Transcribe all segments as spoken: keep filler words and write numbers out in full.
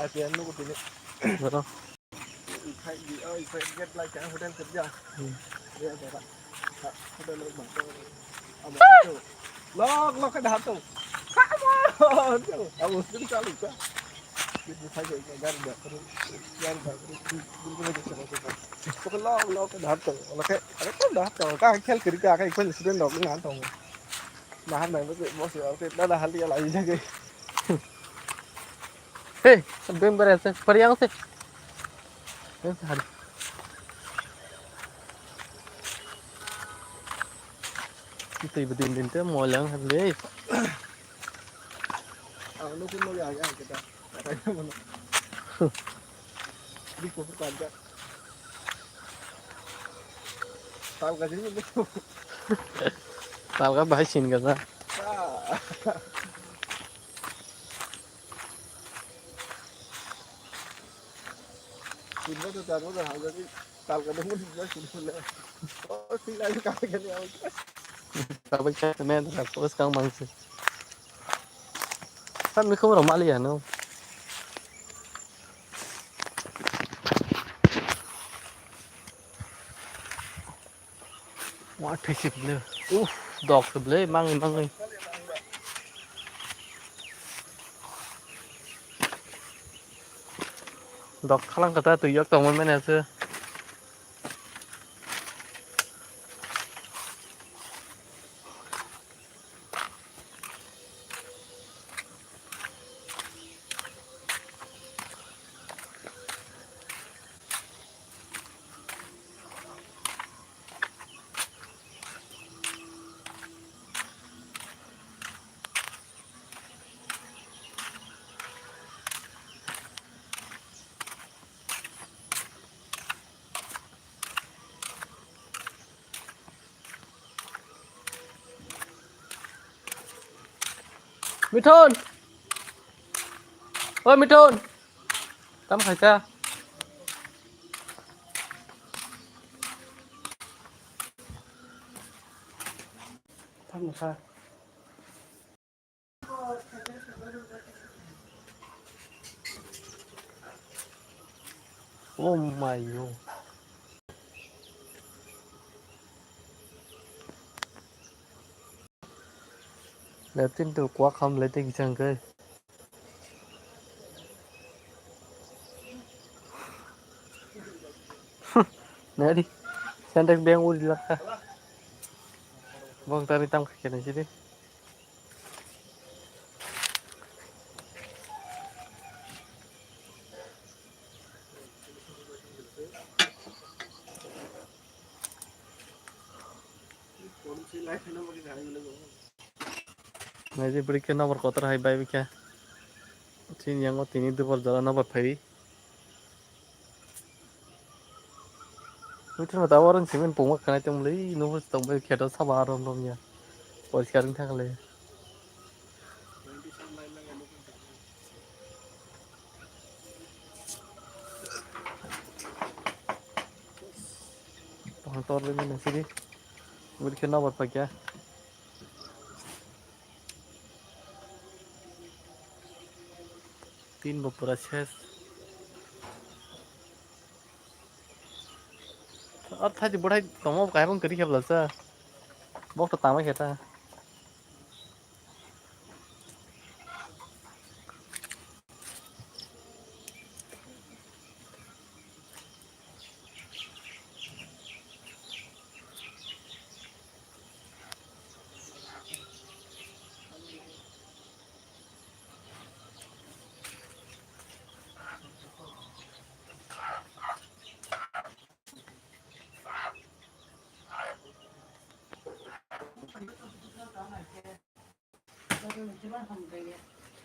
Kaya nugo tini. Bro. Ikhai di, oh, ikhai gate lai kaya hotel kerja. Hmm. Dia ada, Pak. Pak, hotel lai bang. Abo tu. Lok, lok ke dah tu. Come on. Abo sini kali ka. Dia ikhai gate gari dah terus. Gari dah terus. Dia, dia, dia, dia, dia. Pokok lok, lok ke dah tu. Lok ke, ada tu dah tu. Ka khel kiri ka, ka ikhai student lok ni ngan tu. Nah, nah, bos, bos, ya, oke, dah, dah, hal dia lai jaga. Hey, sabdeng bare ase, pari ang se. Hey, hari. Itu ibu din din te molang hari. Ang nukun mo ya, ya, kita. Di ko ka ja. Tal ka jini. Tal ka bahai sin ka sa. Ah. Sinda to tamo da hal ni tal ka dum ni sinda le. Oh, sinda ka ka ni. Ka ba ka me da ko skang mang se. Sa mi khobor mali ya no. Wa thai se ble. Uf, dok se ble, mangi, mangi. Dok khalang kata tu yok tong mene se. Mithun! O Mithun! Tam khaika? Tam kha. Oh my God. Latrine to kwak ham lete kichang kai. Nari, sandak beng uri lakha. Bong tari tam khakhya nai sidi. Naidi bwrwi khe nokbar kotor hai bai bikha. Chini yango tini dubor jora nokbar phaiwi. Muitu no tabuk oro cement pungma khanai tongmani, nukho tongbai kheto sabo arom romya. Poriskar wngkha khlai. Tong tor le mene sidi. Bwrwi khe nokbar paikha. Tin bo pura ses. Ar thaji bwthai tongma bo kairung kwrwi khe bwlasa. Bok to tangma khe ta.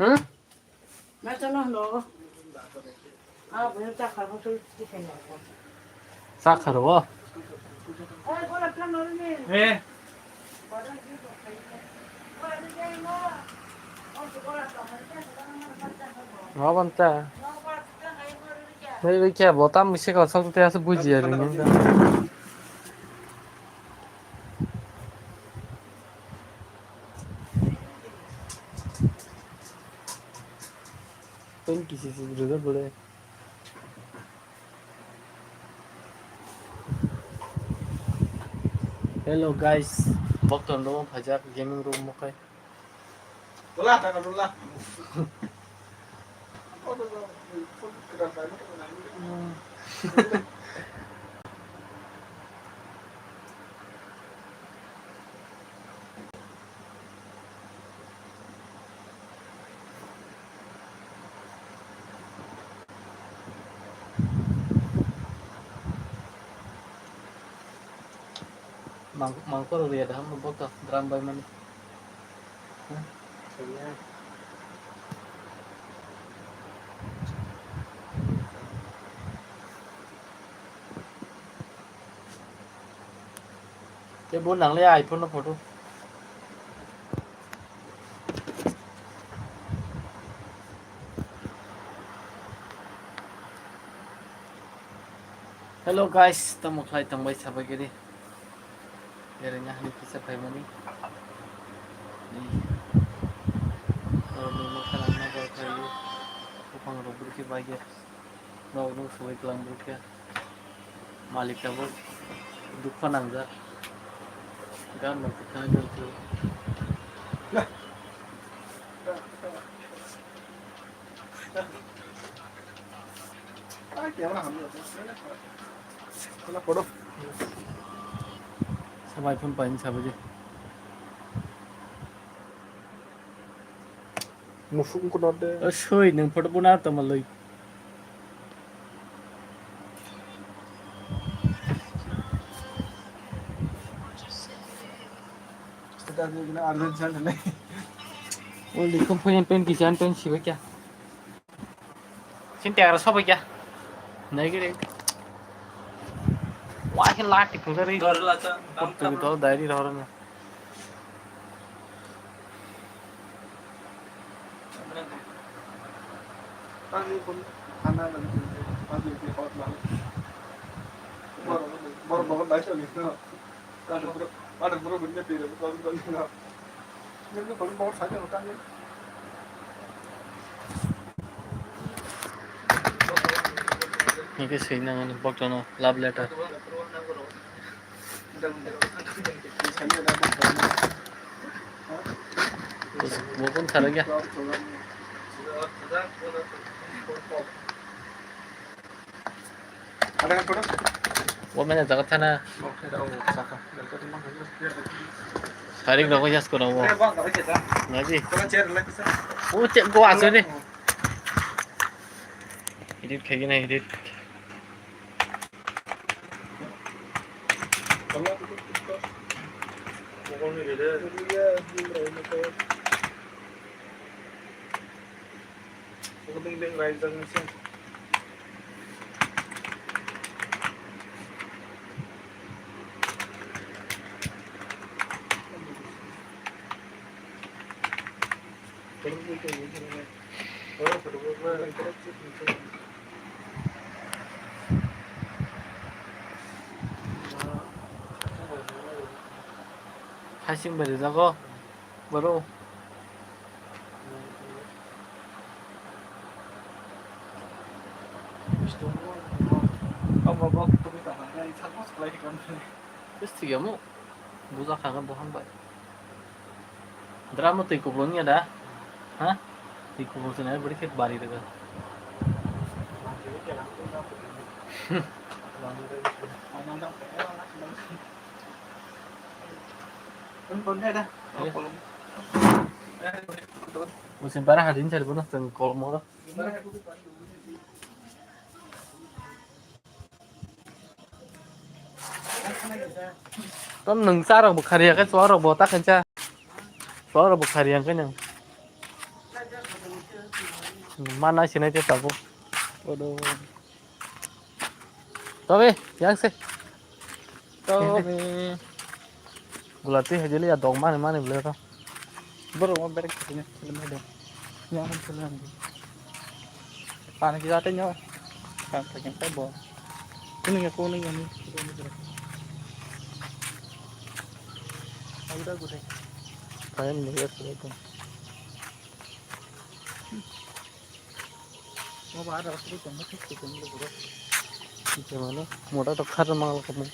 Hmm? Sakhar wo. Eh. Wabon ta. Hei, hei, kya botam isi kosong te ase buji ya ring. Kisi si rijak bole. Hello guys, boktor no phajak gaming room mokai. Dola, taka dola. Mang, mangkor riya dah, hambo bokta drum bai mani. Tei bo nang le iPhone no photo. Hello guys, tamo khlai tongbai sabai giri. Ereng ahli kisa phaimani. Ni. Oro ni mokha nang na bai khlai. Bupang rok bwrwi khe bai giri. Nok nuk sugui tlang bwrwi khe. Malik tabuk dukha nangjak. Gan no kwthang jang khe. Sabai phone paini sabai je. Musuk wngkha de. O soi, nwng photo bo na tongma loi. Status ni gina urgent chan le. O likhum phoyan pen kisan pen sibai kya. Sin tiagra sobai kya. Nai gire. Wah, ke lati phung sari. Dor la cha. Put tu dol diary rohor na. Hingke swi nang ani boktono love letter. Bo phone kharok ya. Bo mene jaga thana. Sarik rogo jas ko rogo. Naji. O che go aso de. Edit khai gina edit. Hasing bai rijago, boro. Bwswk ya mo? Buja kha khe bo hambai. Drama twi kubulung ya da? Ha? Twi kubulung se nai bwrwi khe bari rwgwi. Musim para hadin sari bono tong kolmo. Tom nwng cha rok bo khari ya khe chuwa rok bo ta khe cha. Chuwa rok bo khari ya khe nwng. Ma nai sinai te tabuk. Odo. Tobe, yang se. Tobe. Gula twi hai jeli ya dog mani mani bwle to. Borok ma berek khasini film hai do. Nya han film hai do. Pani ki jate nya. Kan thajang tai bo. Kuning ya kuning ya ni. Aida gudai. Kayan ni ya sele to. Mo ba ada sri tong mo thik thik tong mo bro. Thik mane mota to khar mangal kamu.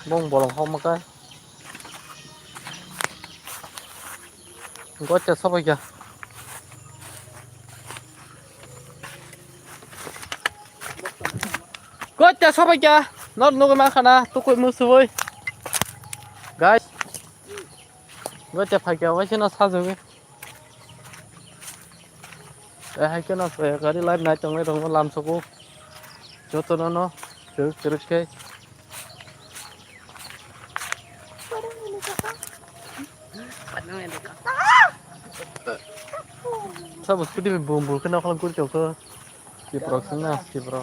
Bong bolong hok makai. Gocha sobaikha. Gocha sobaikha. Nor nugwi mankha na tukui musubui. Guys. Gocha phaikha waisano sajagwi. Tei hai kheno gari live nai tongnai rokno lamsogo. Jotono no kwrwk kwrwk khe. Sabo scooty bai bum bum khe nokholong guri tongkho. Tipra wngkha na, Tipra.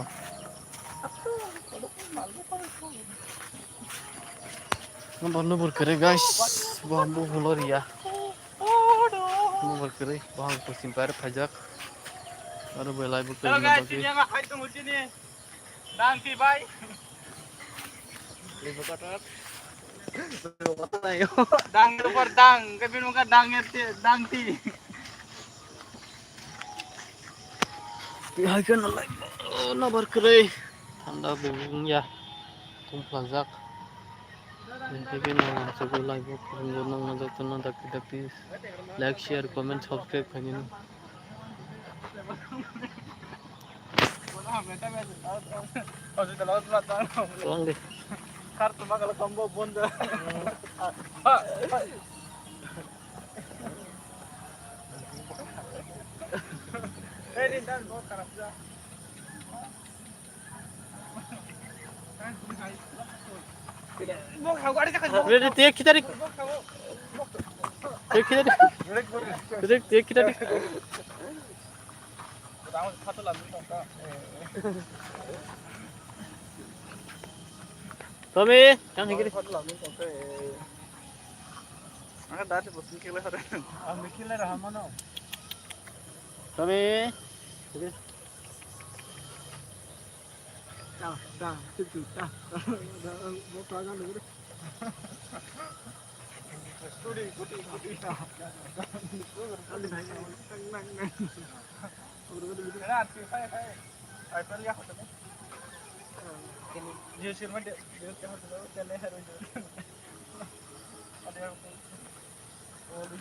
Nubur, nubur kwrwi, guys. Bo, bo hulo riya. Nubur kwrwi, bo ang kuching pai phaijak. Aro belai bo kwrwi. Hello, guys, bagwi. Sini ang hai tong sini. Dang ti bai. Lebo kotor. Lebo kotor ayo. Dang luar dang, kebin muka dang ti, dang ti. Hai kan lai, oh, nubur kwrwi. Thanda bung ya. Tung phlajak. Bini bagwi no ang chukwi live o phungo nokno jotono dakti dakti like, share, comment, subscribe khainani. Tong di. Ready, take it, take it. Take it, take it. Ready, take it, take it. Tommy, yang higiri. Tommy.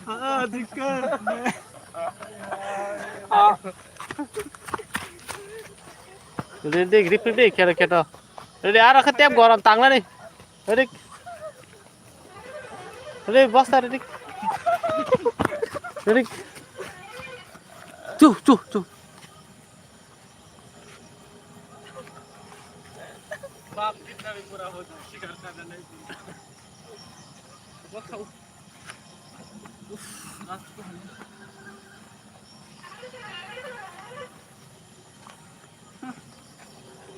Ah, dikkat. Ready, grip, ready, kero, kero. Ready, aro khe tep gorom tanglani. Ready. Ready, bosta, ready. Ready. Chu, chu, chu. बाप कितना भी बुरा हो, शिकार खाना नहीं पीता। बहुत खाओ। उफ, रात को हमें।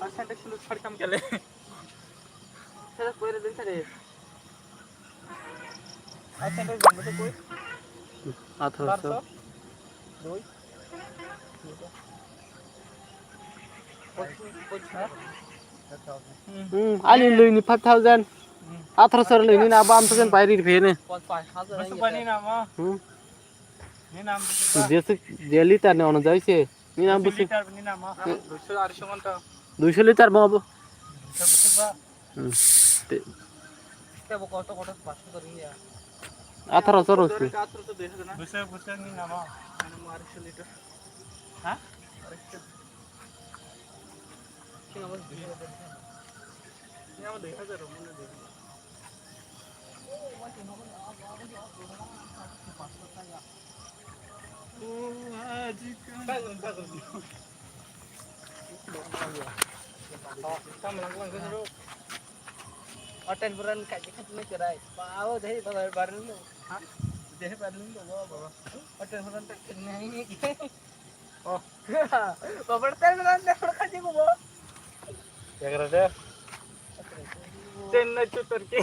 अच्छा, देख लो, छड़ कम क्या ले? चलो, कोई दिन चले। Athorosho. Hmm, ani lwini five thousand. Athorosho lwini na abo amthosen pai ri phene. Hmm. Jese je litar ni ono jaise. Ni nam busi. Duiso litar mo abo. Hmm. Te- Atharo soro se. Hotel buran kaji kat ni kerai. Pao deh, babar barun lo. Ha? Deh, barun lo, bawa, bawa. Hotel buran tak kenai ni. Oh. Babar hotel buran tak kaji ko, bawa. Jaga ada. Chennai chutar ke.